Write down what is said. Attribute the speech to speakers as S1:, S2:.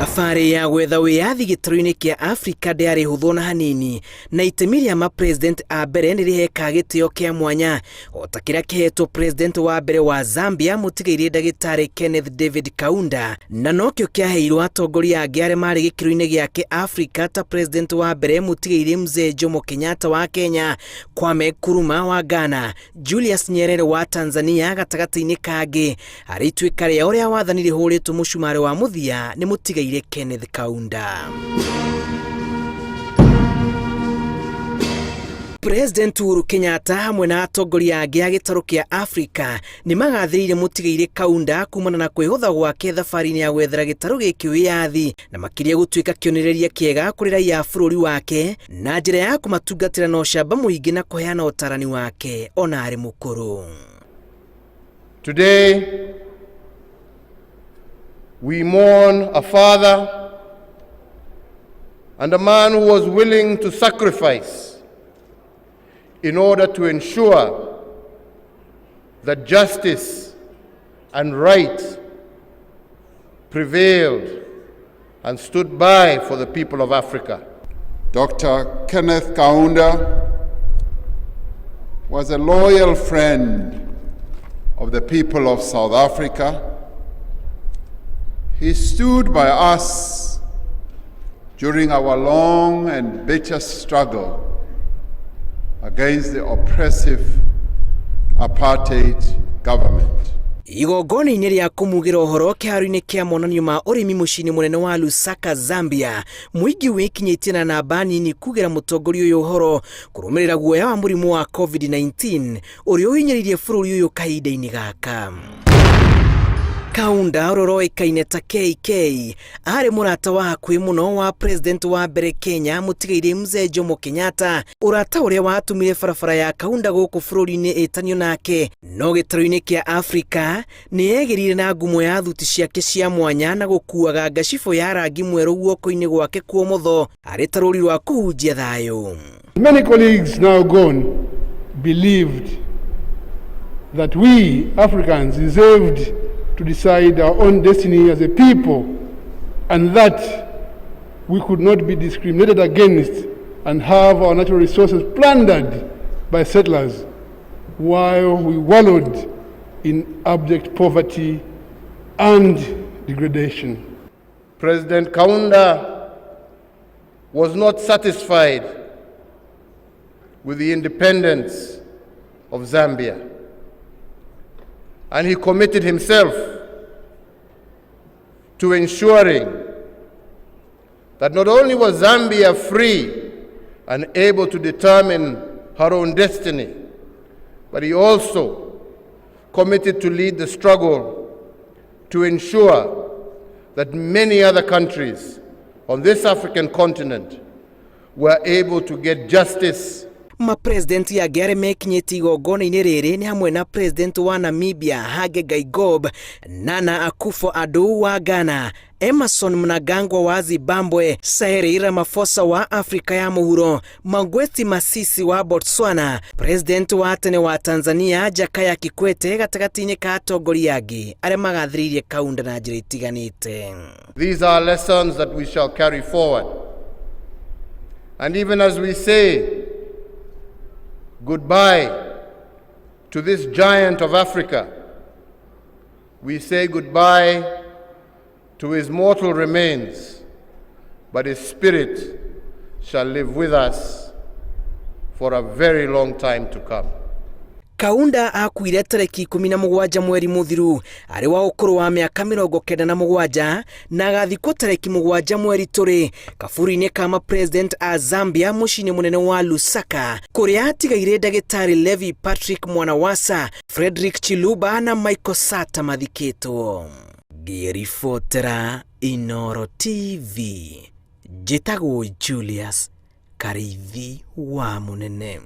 S1: Thabarĩ ya gwetha wĩyathi gĩtarũ-inĩ kĩa Afrika ndĩarĩ hũthũ na hanini, na itemi rĩa mapresident a mbere nĩ rĩhekaga gĩtĩo kĩa mwanya o ta kĩrĩa kĩhetwo president wa mbere wa Zambia mũtigairĩ ndagĩtarĩ Kenneth David Kaunda, na nokĩo kĩaheirwo atongoria angĩ arĩa marĩ gĩkĩro-inĩ gĩake Afrika ta president wa mbere mũtigairĩ Mzee Jomo Kenyatta wa Kenya, Kwame Nkrumah wa Ghana, Julius Nyerere wa Tanzania gatagatĩ-inĩ kangĩ arĩ ituĩka rĩao rĩa wathani rĩhũrĩtwo mũcumarĩ wa mũthia nĩ mũtigairĩ Kenneth Kaunda. President Uhuru Kenyatta hamwe na atongoria angĩ a gĩtarũ kĩa Afrika nĩ magathĩrĩire mũtigairĩ Kaunda kumana na kwĩhotha gwake thabarĩ-inĩ ya gwethera gĩtarũ gĩkĩ wĩyathi na makĩria gũtuĩka kĩonereria kĩega kũrĩ raia a bũrũri wake na njĩra ya kũmatungatĩra na ũcamba mũingĩ na kũheana ũtarani wake ona arĩ mũkũrũ.
S2: Today, we mourn a father and a man who was willing to sacrifice in order to ensure that justice and right prevailed and stood by for the people of Africa.
S3: Dr. Kenneth Kaunda was a loyal friend of the people of South Africa. He stood by us during our long and bitter struggle against the oppressive apartheid government.
S1: Igongona-inĩ rĩa kũmugĩra ũhoro kĩharo-inĩ kĩa monanio ma ũrĩmi mũciĩ-inĩ mũnene wa Lusaka, Zambia, mũingĩ wĩkinyĩtie na namba nini kugĩra mũtongoria ũyũ ũhoro kũrũmĩrĩra guoya wa mũrimũ wa COVID-19 ũrĩa ũhinyĩrĩirie bũrũri ũyũ kahinda-inĩ gaka. Kaunda ũrĩa ũroĩkaine ta KK arĩ mũrata wa hakuhĩ mũno wa president wa mbere Kenya mũtigairĩ Mzee Jomo Kenyatta, ũrata ũrĩa watũmire barabara ya Kaunda gũkũ bũrũri-inĩ ĩtanio nake. No gĩtarũ-inĩ kĩa Afrika nĩ yegĩrire na ngumo ya thuti ciake cia mwanya na gũkuaga ngacibũ ya rangi mwerũ guoko-inĩ gwake kuomotho arĩ ta rũri rwa kũhunjia thayũ.
S4: Many colleagues now gone believed that we Africans deserved to decide our own destiny as a people and that we could not be discriminated against and have our natural resources plundered by settlers while we wallowed in abject poverty and degradation.
S2: President Kaunda was not satisfied with the independence of Zambia, and he committed himself to ensuring that not only was Zambia free and able to determine her own destiny, but he also committed to lead the struggle to ensure that many other countries on this African continent were able to get justice.
S1: Mapresidenti angĩ arĩa mekinyĩtie igongona-inĩ rĩrĩ nĩ hamwe na president wa Namibia Hage Geingob, Nana Akufo-Addo wa Ghana, Emmerson Mnangagwa wa Zimbabwe, Cyril Ramaphosa wa Afrika ya Mũhuro, Mokgweetsi Masisi wa Botswana, president wa tene wa Tanzania Jakaya Kikwete gatagatĩ-inĩ ka atongoria angĩ arĩa magathĩrĩirie Kaunda na njĩra itiganĩte.
S2: These are lessons that we shall carry forward. And even as we say goodbye to this giant of Africa, we say goodbye to his mortal remains, but his spirit shall live with us for a very long time to come.
S1: Kaunda akuire tarĩki 17 mweri mũthiru arĩ wa ũkũrũ wa mĩaka 97 na agathikwo tarĩki 7 mweri tũrĩ kaburi-inĩ ka mapresident a Zambia mũciĩ-inĩ mũnene wa Lusaka, kũrĩa atigaire ndagĩtarĩ Levi Patrick Mwanawasa, Frederick Chiluba na Michael Sata mathikĩtwo. Ngĩribotera Inoro TV, njĩtagwo Julius Kariithi wa Mũnene.